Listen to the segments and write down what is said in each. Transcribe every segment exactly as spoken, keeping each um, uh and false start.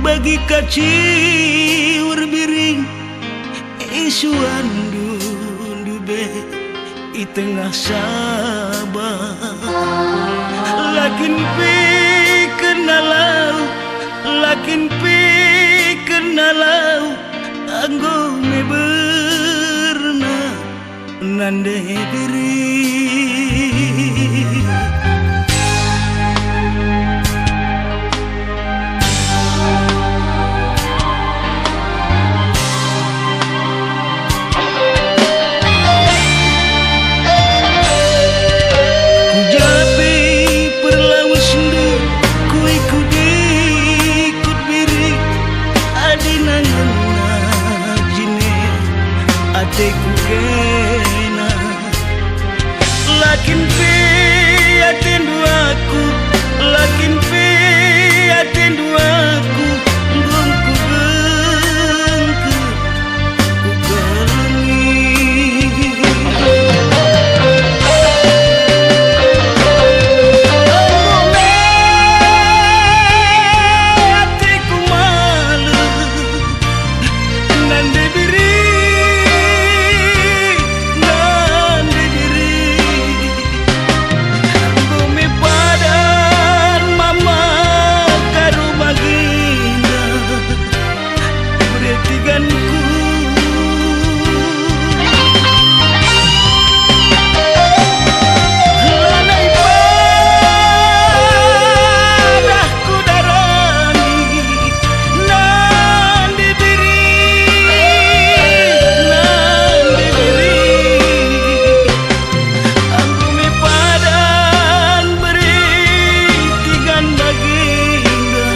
bagi kaciur biring, isuanndu ndube i tengah Sabah. La kin pe kena lau, la kin pe kena lau, enggo meberna nande biri. Kujapi perlawesndu, kuikut-ikut biri, adi nangena jine ateku kena. La kin pe atendu aku, la kin pe atendu aku, enggo kugengke, kukelengi. Enggo me ateku malem. Nande biri, nande biri, enggo me padan mama karu baginda, bere tiganku. Lanai padah kudarani, nande biri, nande biri. Enggo me padan bere tigan baginda,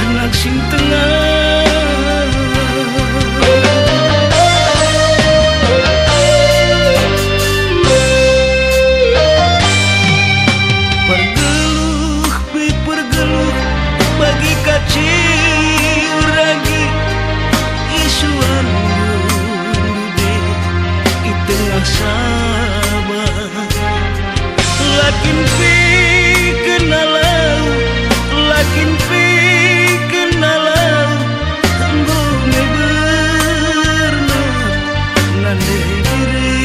anak sintengah. Pergeluh pe pergeluh bagi kaciur ragi, isuanndu ndube i tengah Sabah. La kin pe kena lau, la kin pe kena lau, enggo meberna nande biri.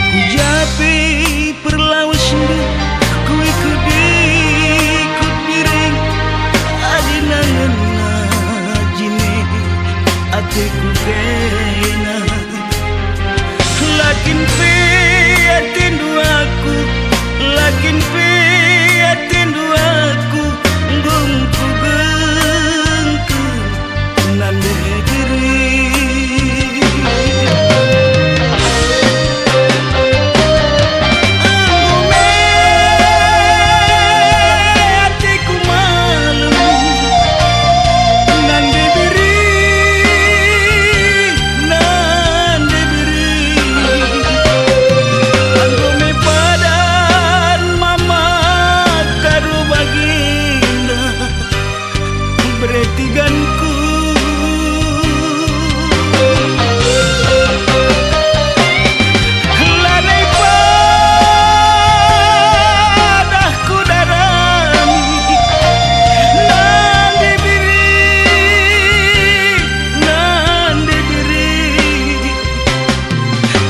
Kujapi perlawesndu, kuikut-ikut biring, adi nangena jine ateku kena. La kin pe atendu aku, la kin pe atendu aku, enggo kugengke nande biri. Enggo me ateku malem, nande biri, nande biri. Enggo me padan mama karu baginda, bere tiganku. Lanai padah kudarani, nande biri, nande biri.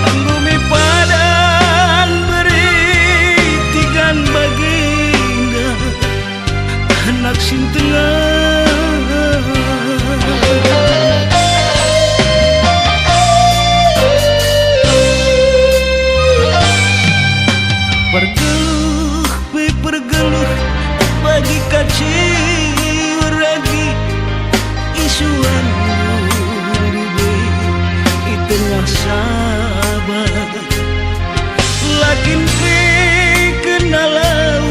Enggo me padan bere tigan baginda, anak sintengah. Pergeluh pe pergeluh bagi kaciur ragi, isuanndu ndube i tengah Sabah. La kin pe kena lau,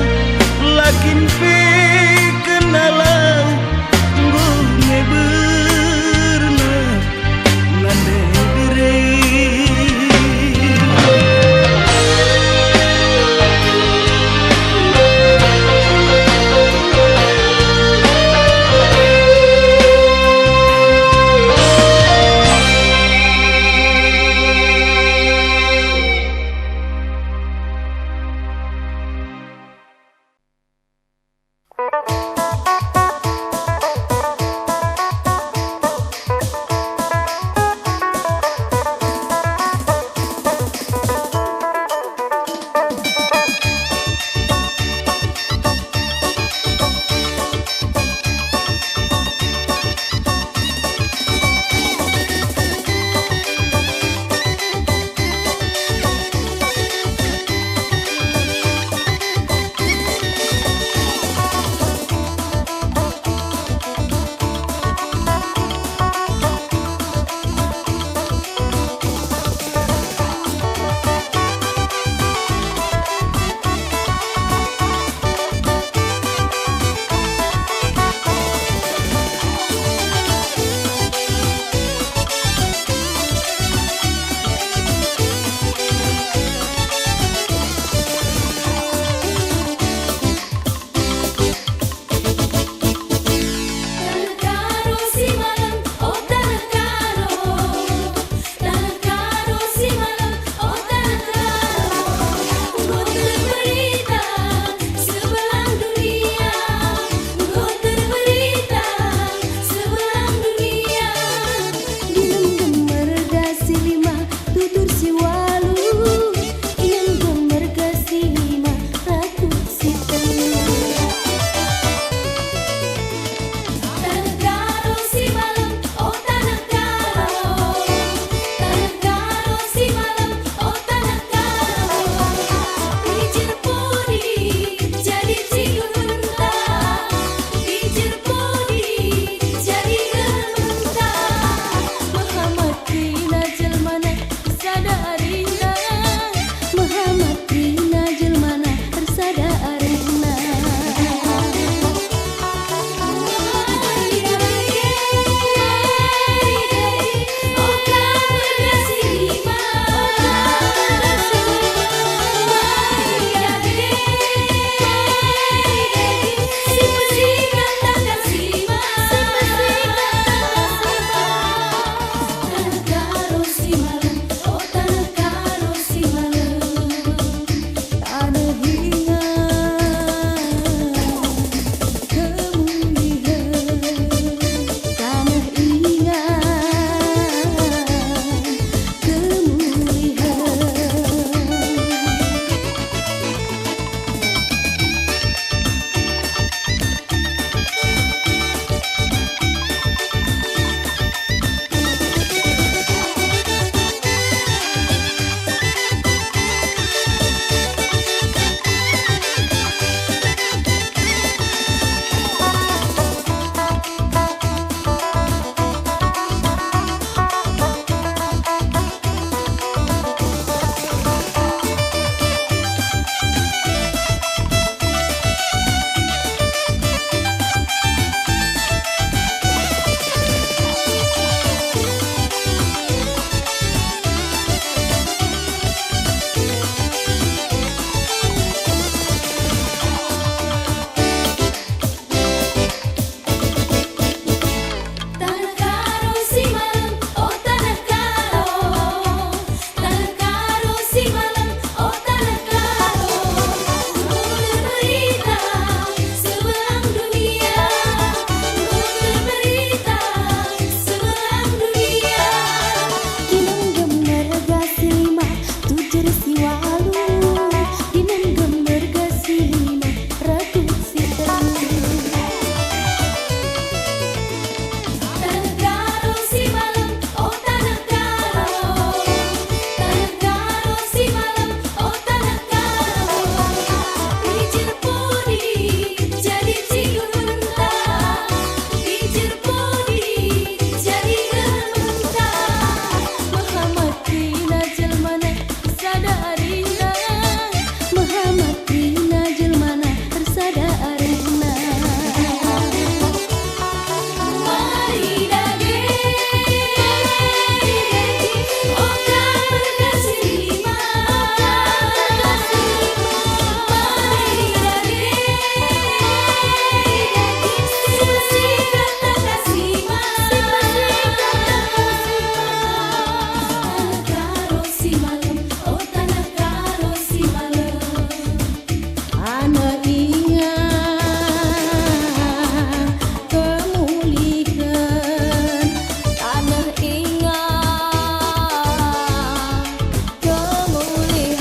Taneh ingan kemulihen, taneh ingan kemulihen.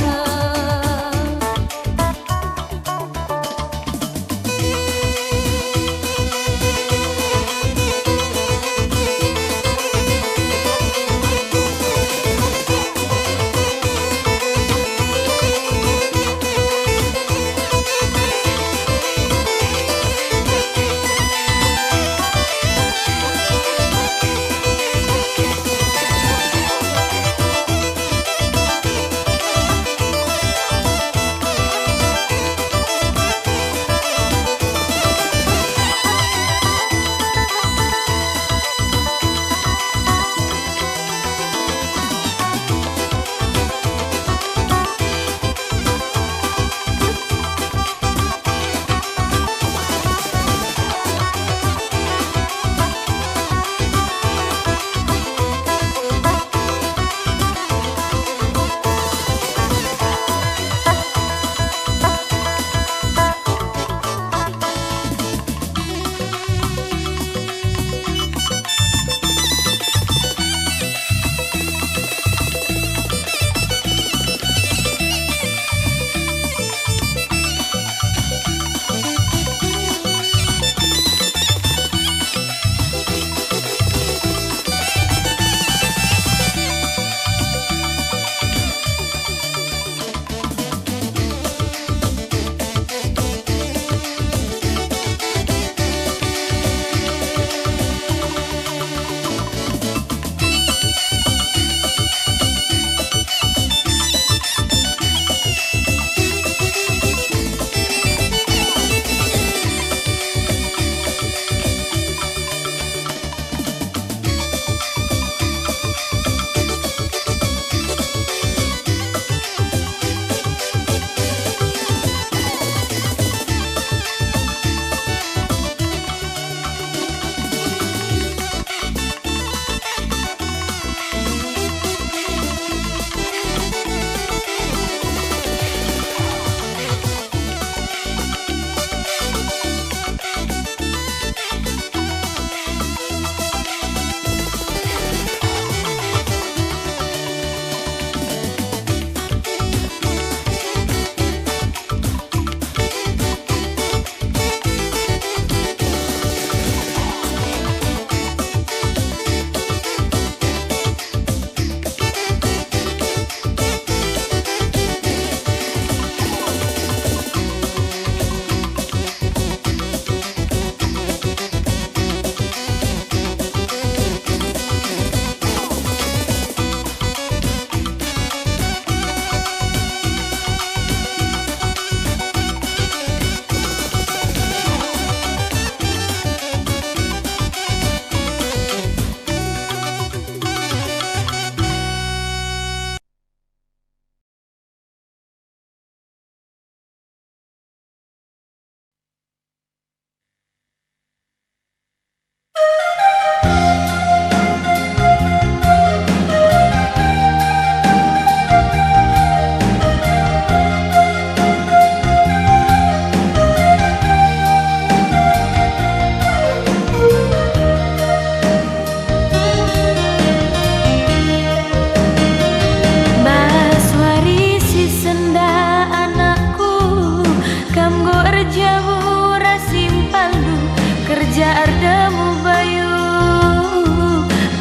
Bas wari si sendah anakku, kam enggo erjabu ras impalndu, kerja erdemu bayu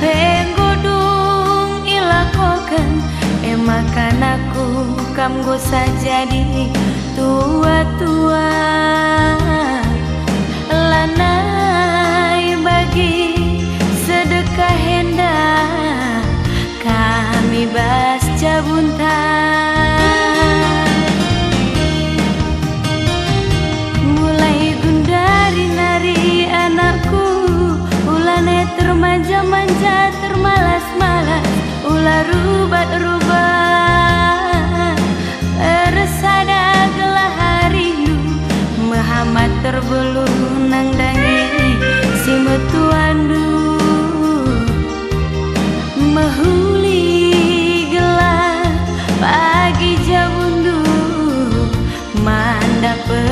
pe enggo dung ilakoken, e maka anakku, kam enggo sah jadi tua-tua. Lanai bagi sedekah enda kami bas jabunta. Mulai gundari nari anakku, ula net termanja-manja, termalas-malas, ula rubat-rubat. Ersada gelah arindu, mehamat terbelu nandangi si metuandu. Mehuli gelah pagi jabundu, man dapet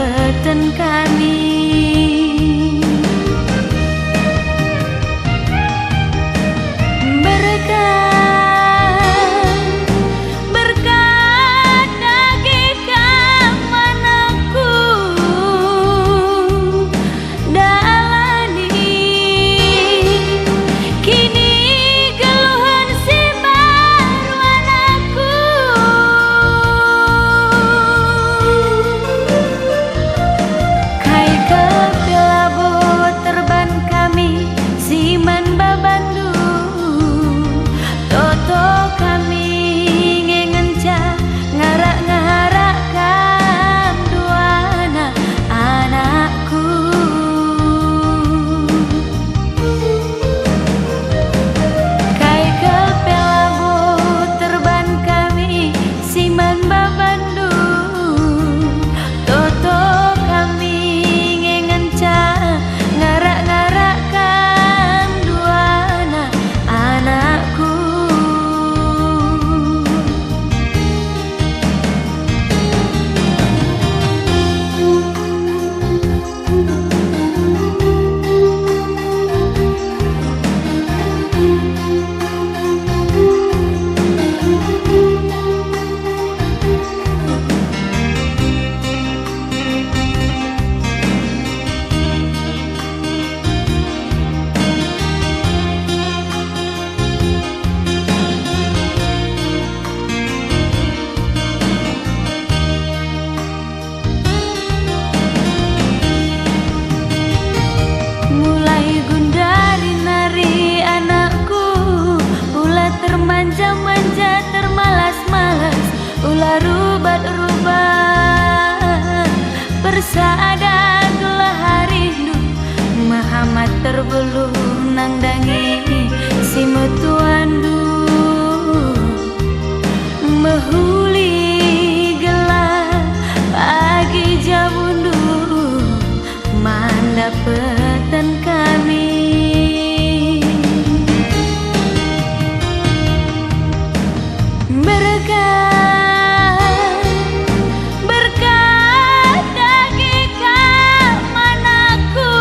Sada gelah arindu, mehamat terbeluh nandangi si metuandu. Mehuli gelah pagi jabundu, man dapeten kami. Berkat, berkat dage kap man aku.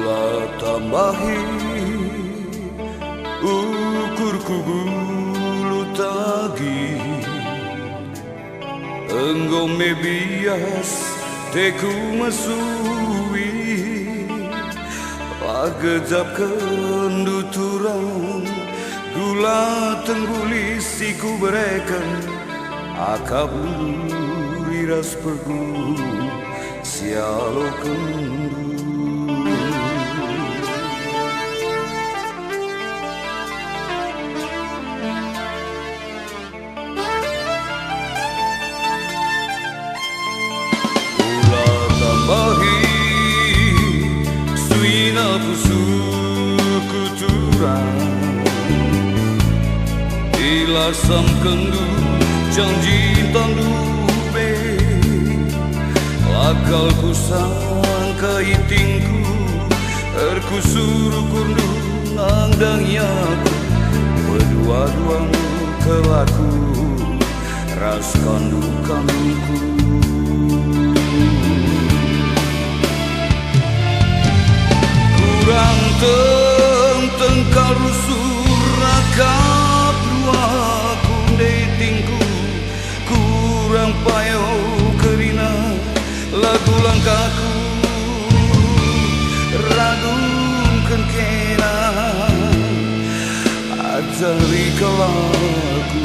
La tambahi ukurku gulu tagi, enggo me bias teku mesui. La gejapkenndu turang, gula tengguli si kubereken, akapndu ras pegu sialokenndu. Ula tambahi suina pusuhku turang, ilasamkenndu janji tandu be. La kal kusangka itingku, erkusur ukurndu nandangi aku, pedua-duandu kelaku ras kandukannduku. Kurang tengteng kal rusur akap dua kunde tingku, kurang payo kerina lagu langkahku, radungken kena ajari kal aku.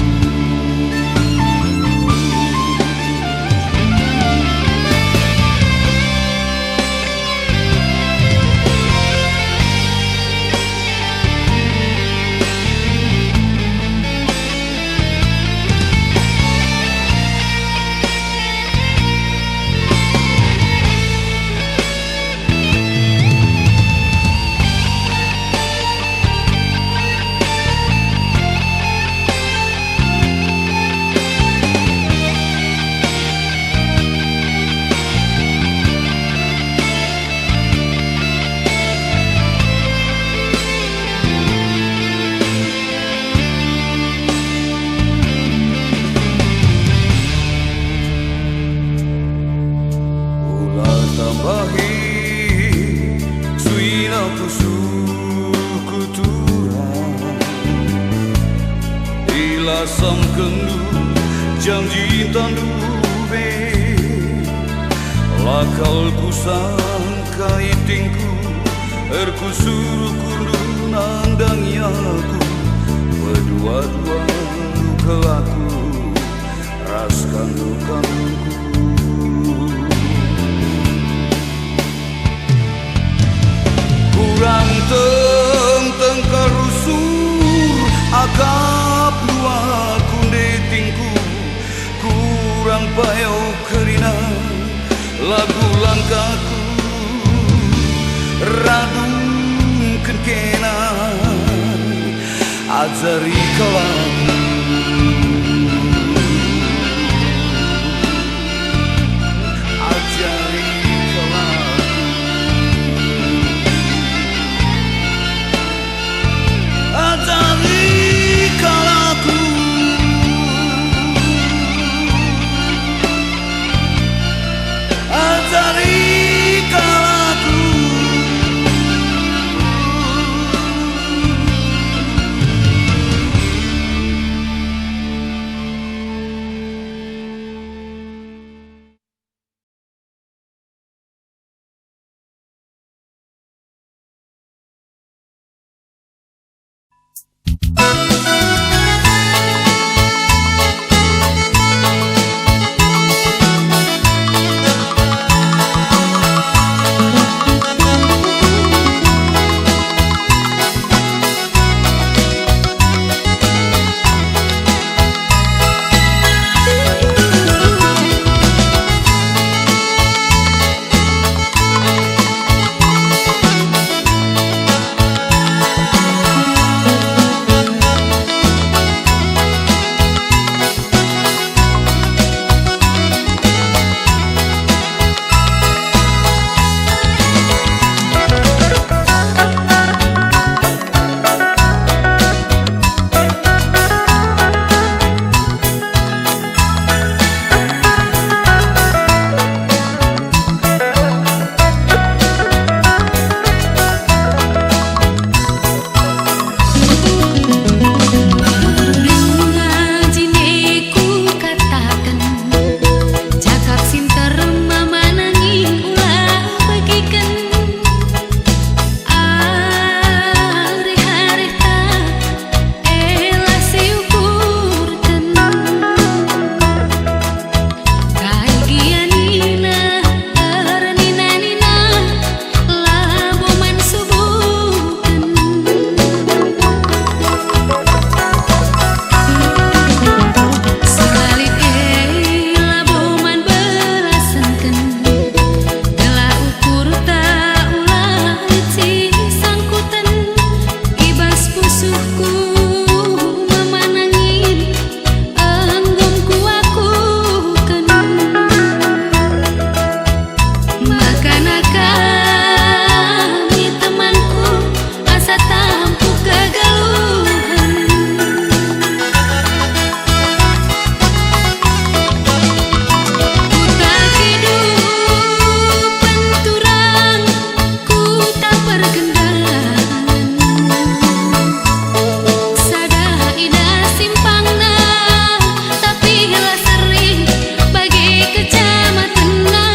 Ula tambahi suina pusuhku turang, ilasamkenndu janji tandu be. La kal kusangka itingku, erkusur ukurndu nandangi aku, pedua-duandu kelaku ras kandukannduku. Kurang tengteng kal rusur akap dua kunde tingku, kurang payo kerina lagu langkahku, radungken kena ajari kal aku. Ajari kal aku. Ajari kal aku. Ajari kal aku. Kana kami temanku asa tampuh kegeluhen. Kuta kehidupen turang, kuta pergendangan. Sada indah simpangna, tapi la seri bage kecamatenna.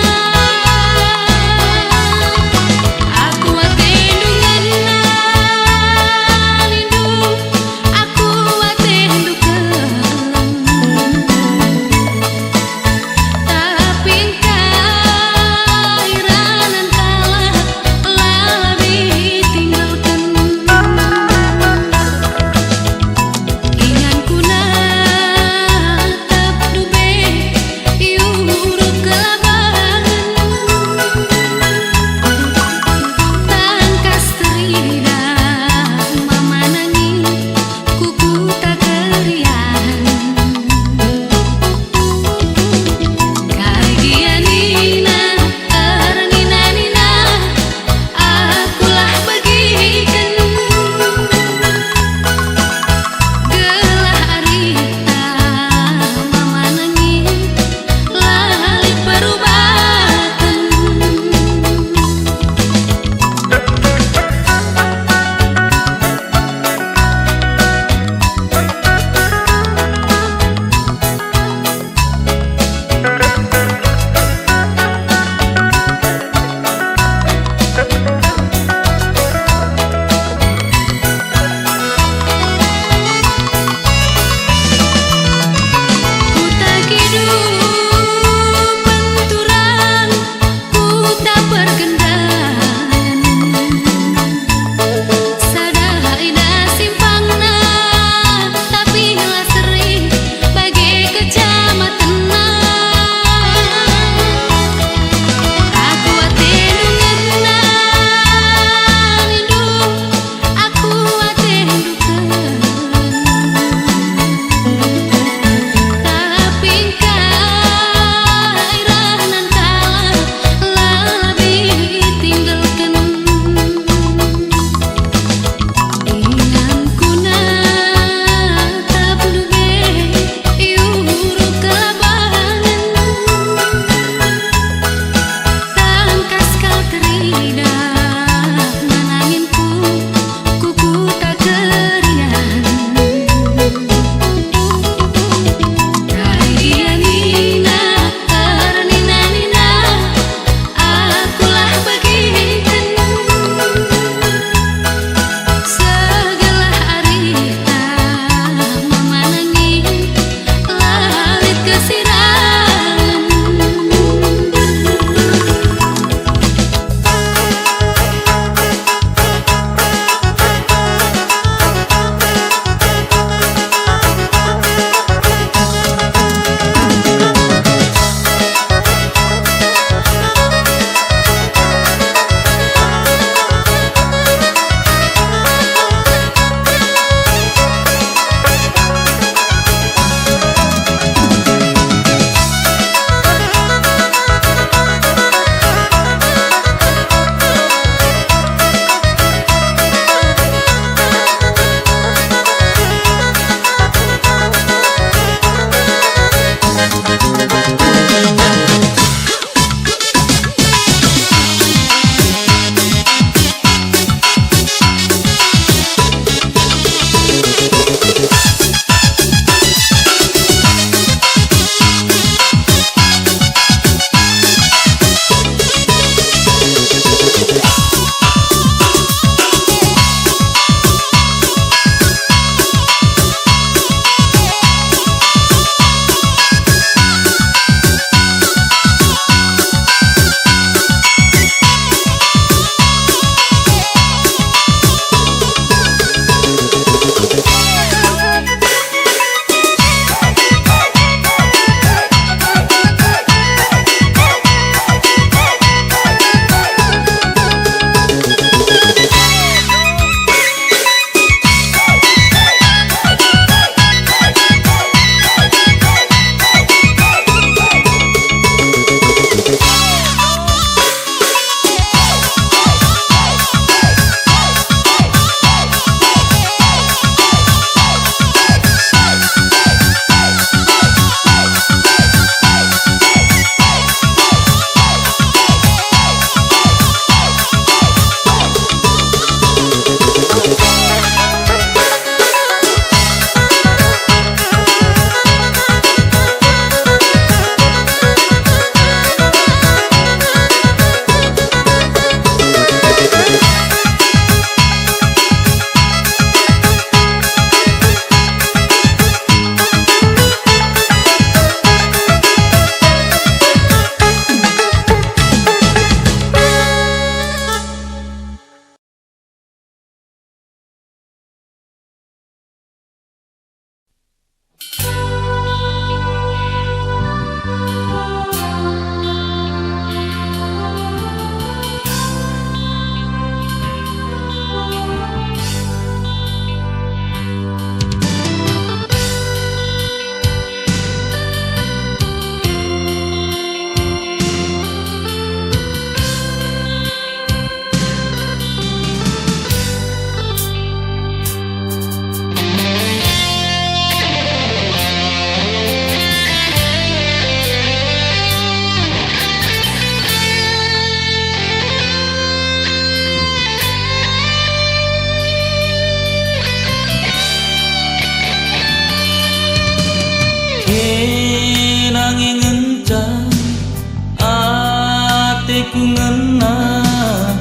Nah,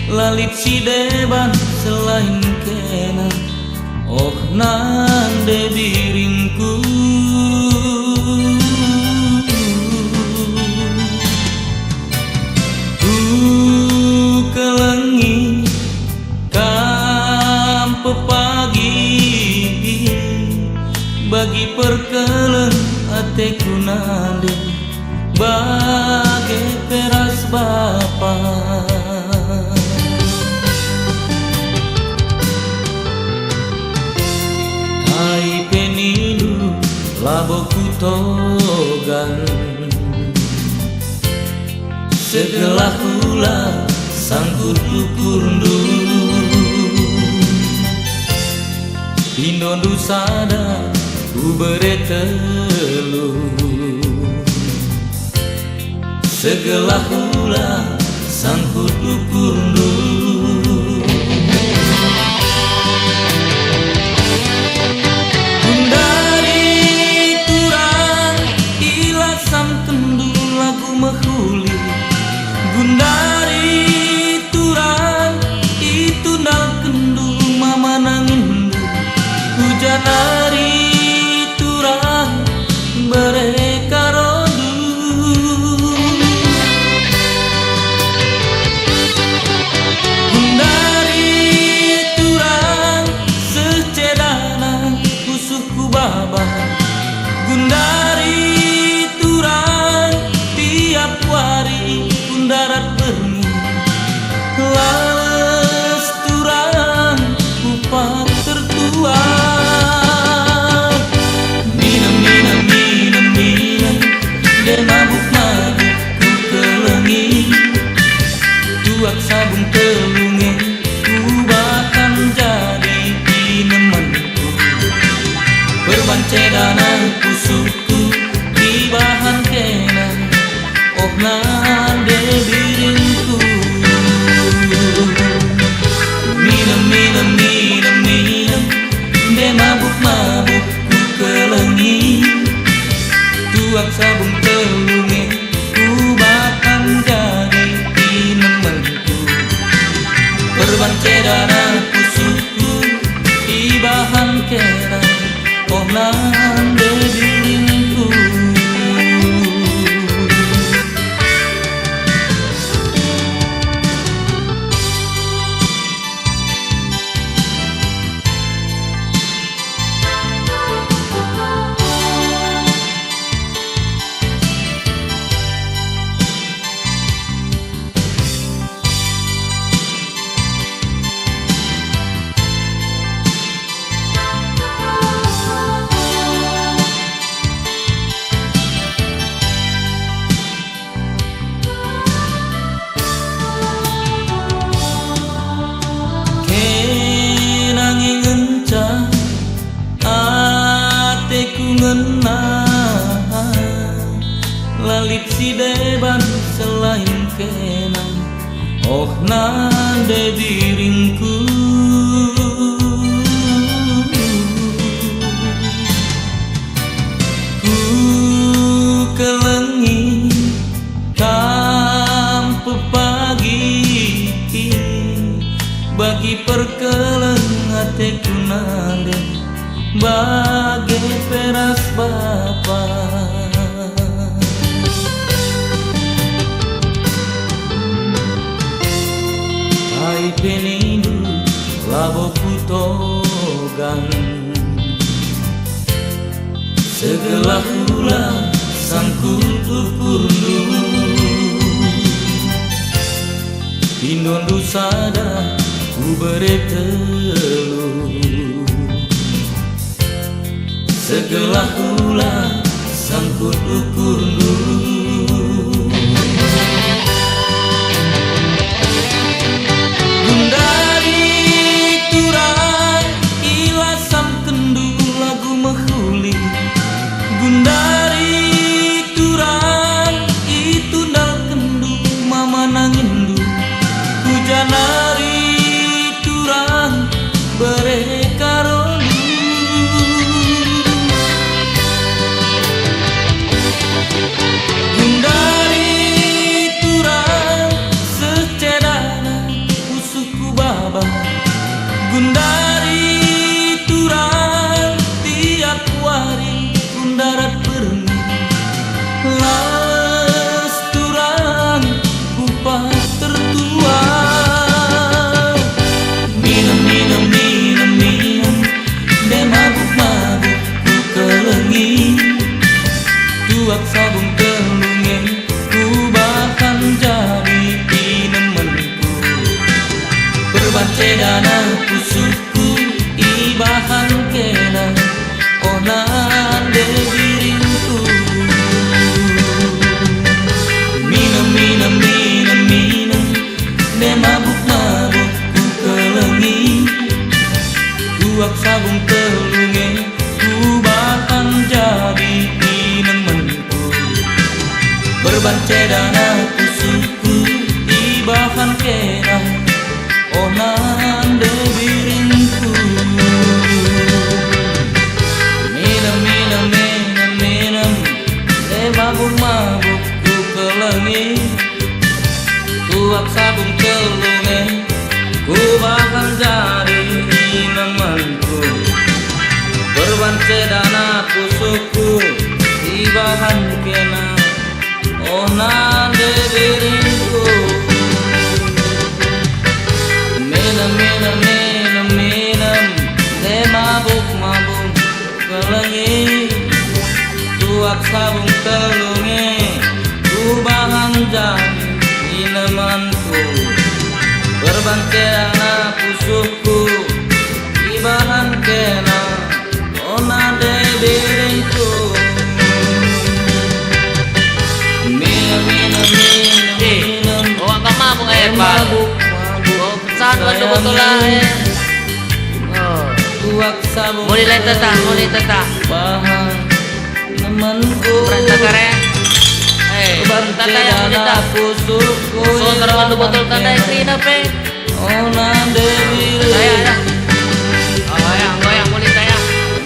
la lit si deban selain kena, oh nande diringku. Kukelengi kam pepagi, bagi perkeleng ateku nande, bage pe ras bapa. Kai pe nindu labo kutogan, segelah ula sangkut ukurndu. Pindondu sada kubere telu, segelah ula sangkut ukurndu. Gundari turang ilasamkenndu lagu mehuli. Gundari turang itundalkenndu mama nanginndu. Kujanari turang bere karondu. Gundari turang seh cedana pusuhku baba. Gundari turang tiap wari ku ndarat berngi. Lawes turang kupat tertua. Minem, minem, minem, minem, de mabuk-mabuk kukelengi. Tuak sabung telunge kubahan jadi inemenku. Perban cedana pusuhku ibahan kena, oh nande diringku. Minem, minem, minem, minem, de mabuk-mabuk kukelengi. Tuak sabung telunge kubahan jadi inemenku. Perban cedana pusuhku ibahan kena, oh nande diringku. Kena nge ngenca ateku ngena, la lit si deban selain kena, oh nande diringku. Kukelengi kam pepagi, bagi perkeleng ateku nande, bage pe ras bapa. Kai pe nindu labo kutogang, segelah ula sangkut ukurndu. Pindondu sada kubere telu, segelah ula sangkut ukurndu. Gundari turang ilasamkenndu lagu mehuli. Gundari turang itundalkenndu mama nanginndu. Kujanari turang bere karondu. Pusuhku ibahan kena, oh nande biringku. Minem, minem, minem, minem, nde mabuk-mabuk kukelengi. Tuak sabung telu nge kubahan jadi inemenku. Perban cedana pusuhku ibahan kena, oh nande biringku. Minem, minem, minem, minem, nde mabuk-mabuk kukelengi. Tuak sabung telu nge kubahan jadi inemenku. Perban cedana pusuhku ibahan kena, oh nande biringku. Minem, minem, minem, minem, nde mabuk-mabuk kukelengi. Tuak sabung telu nge kubahan jadi inemenku. Perban cedana pusuhku ibahan kena, oh nande biringku. Minem, minem, minem, eh, minem, bawa ka mabuk, eh, Pak. Mabuk, mabuk. Bawa pesan, bandu botol lah, eh. Oh. Tuak sabung. Mulai lai tetah, mulai tetah. Bahan nemenku. Berat takar, eh. Eh, berat takar ya, mulai tetah. Pusuhku. Soter bandu botol tandai kerina pe. Oh, nande biringku. Saya, ya. Oh, ya, goyang, mulai saya.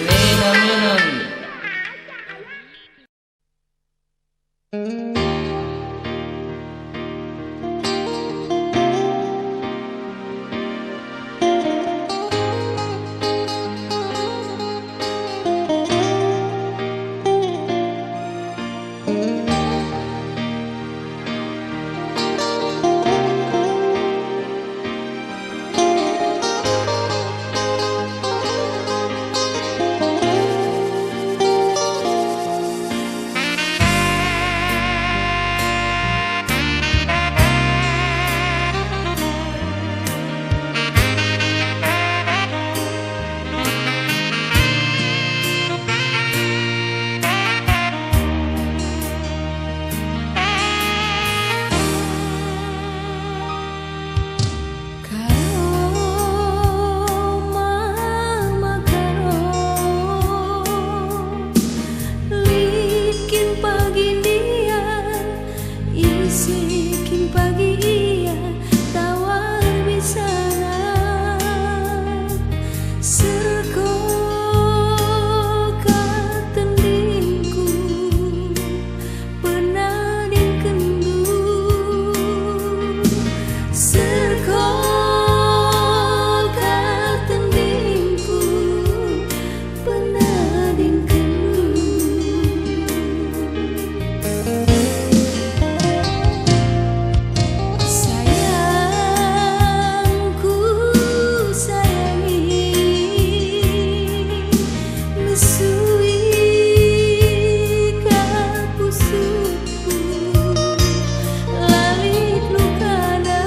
Minem, minem. Karo mama karo, lit kin pagi ndia, ise kin pagi ia, tawar bisana. Serko ka tendingku, penadingkenndu. Serko ka tendingku, penadingkenndu. Sayangku, sayangi, mesui ka pusuhku, la lit lukana.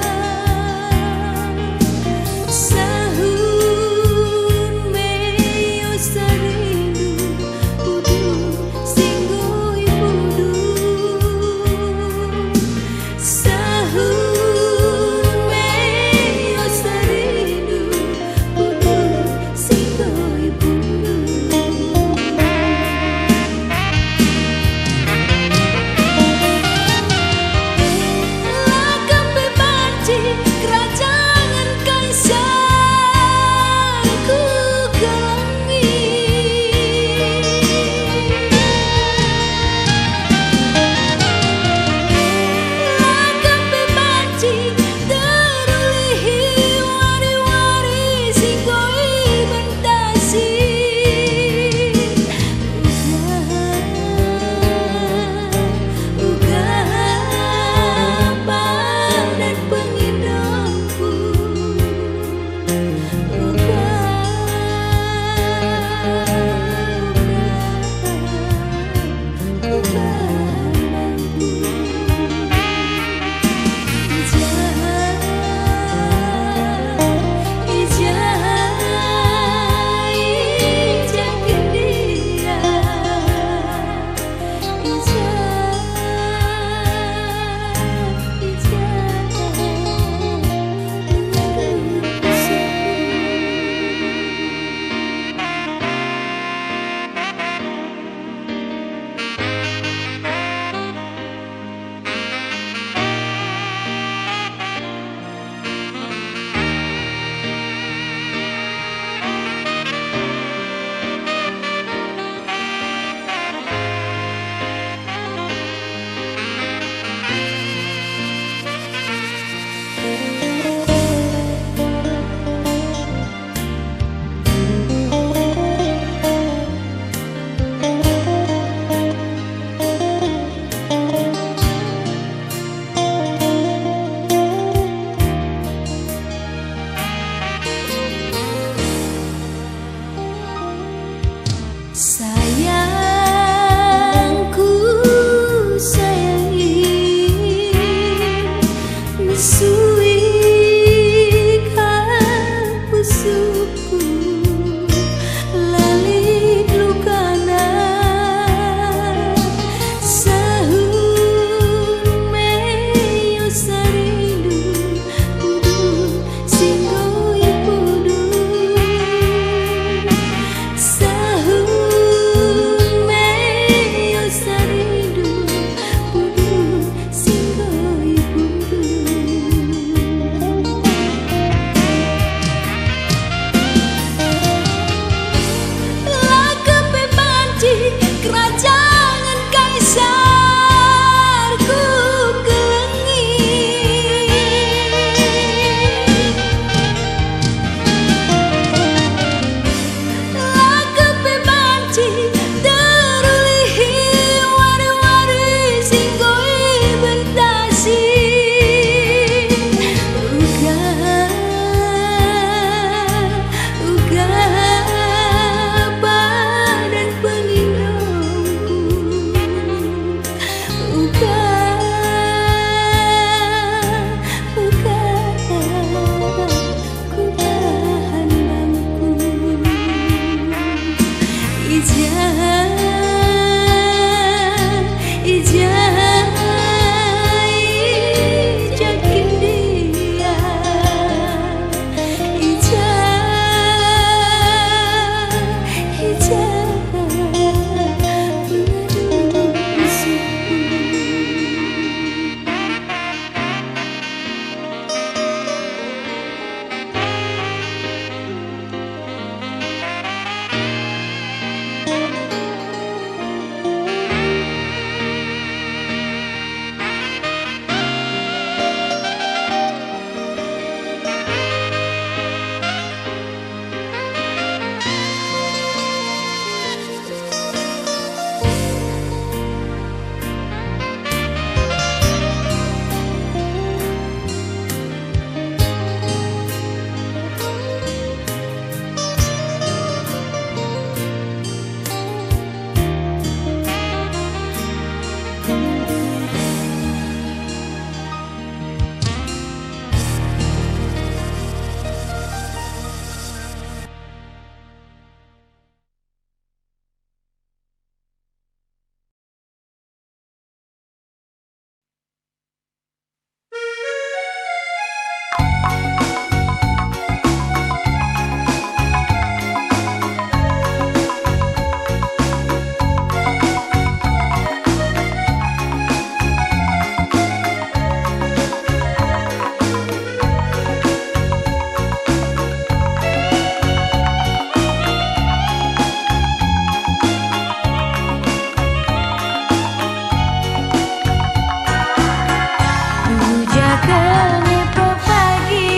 Nge pepagi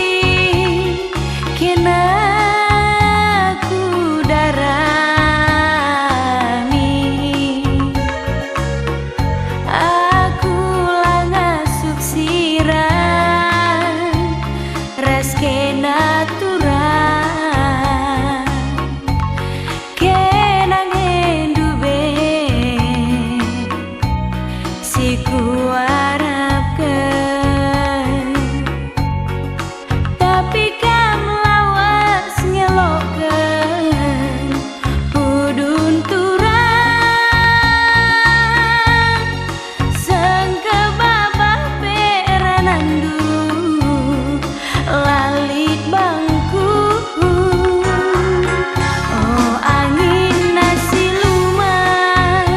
kena kudarami, aku la ngasup sirang ras kena turang. Kena ngendu be si kuarapken, tapi kam lawes ngeloken pudun turang. Sengkebabah pe ranandu la lit bangku. O angin na siluman,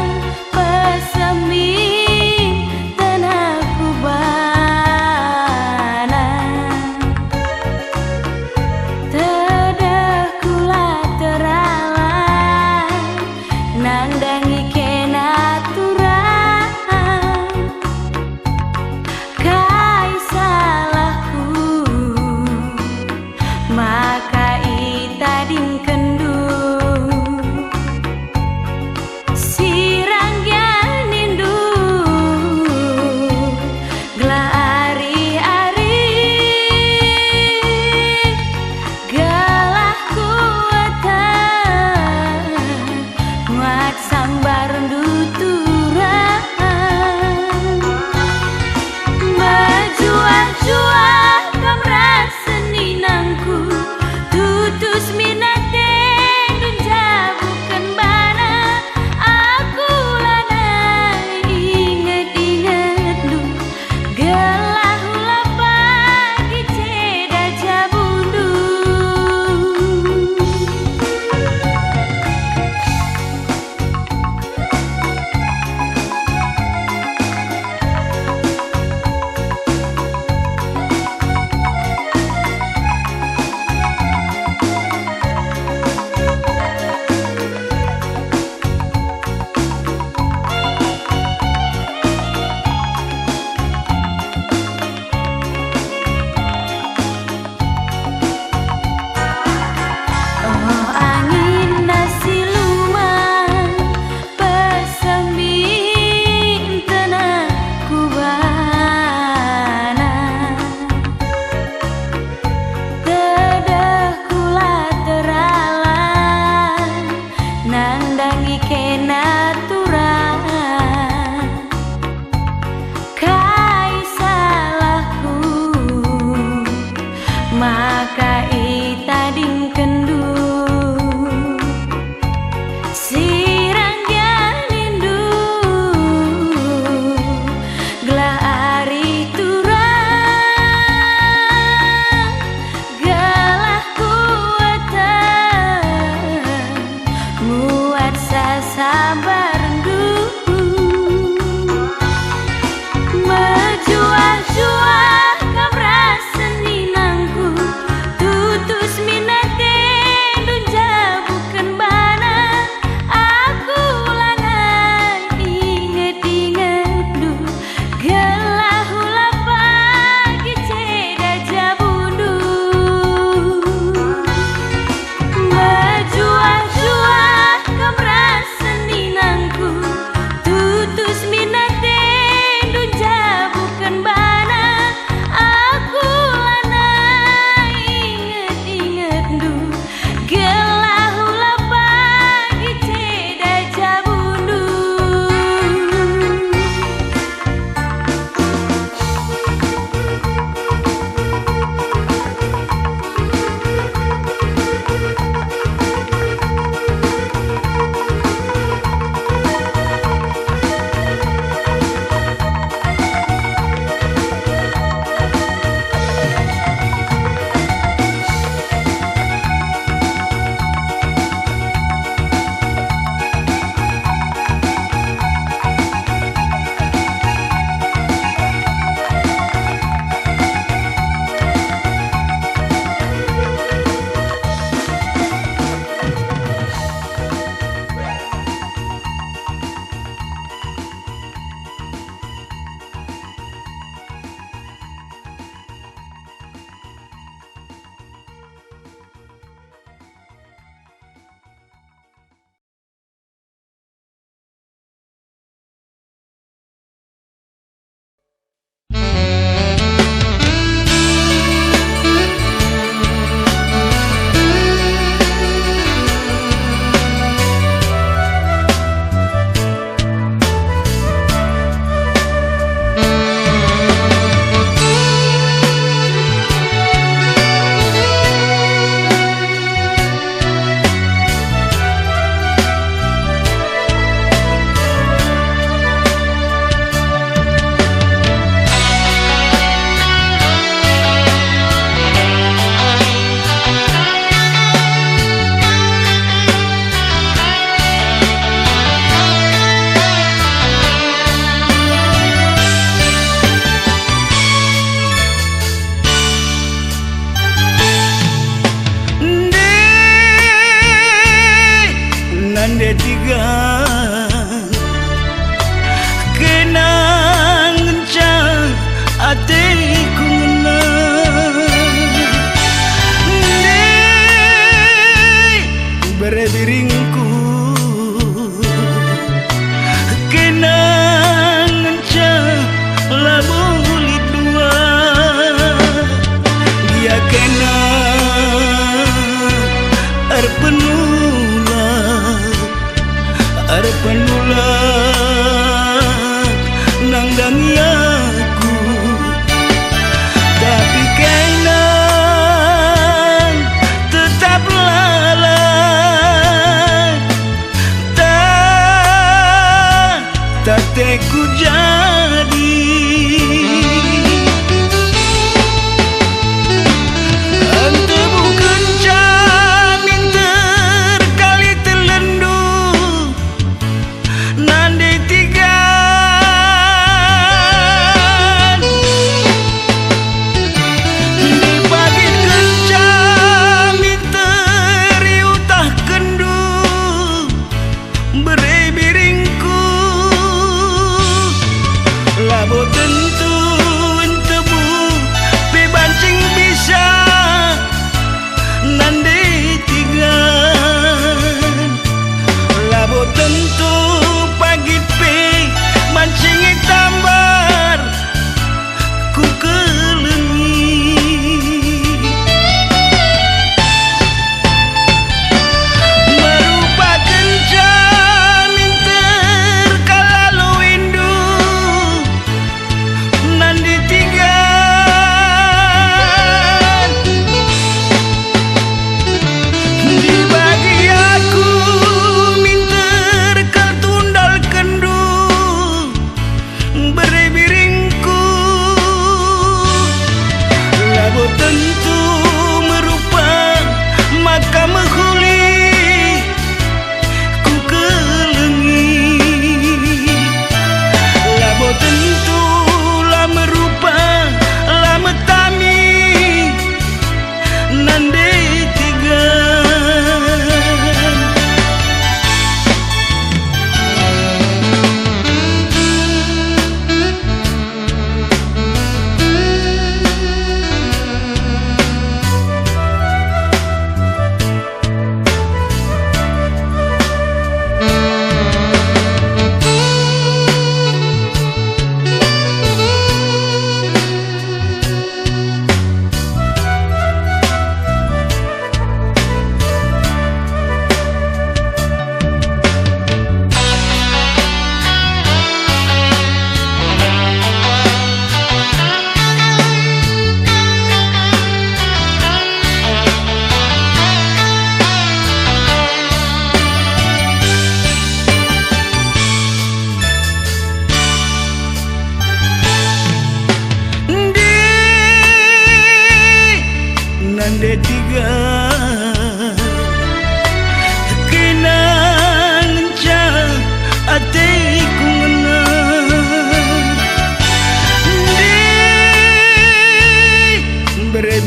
pesemi tenahku bana. Tedehku la terala nandangi kena turang. Kai salahku maka itadingkenndu sirang gia nindu gelah arih-arih? Gelah kueteh muat sambarndu turang. Mejuah-juah kam ras seninangku, tutus min atendu njabuken bana. Aku lanai inget-ingetndu, gelah ula pagi ceda jabundu. Oh, angin na siluman, pesemi tenahku bana. Tedehku la terala nandangi kena turang. Kai salahku maka itadingkenndu sirang gia nindu gelah arih turang? Gelah kueteh muat sasabarndu. Mejuah-juah kam ras seninangku, tutu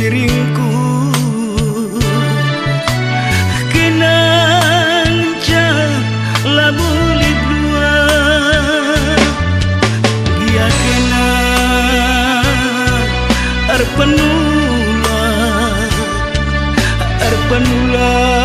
siringku. Kenanca labo lit dua, gia kena erpenula, erpenula.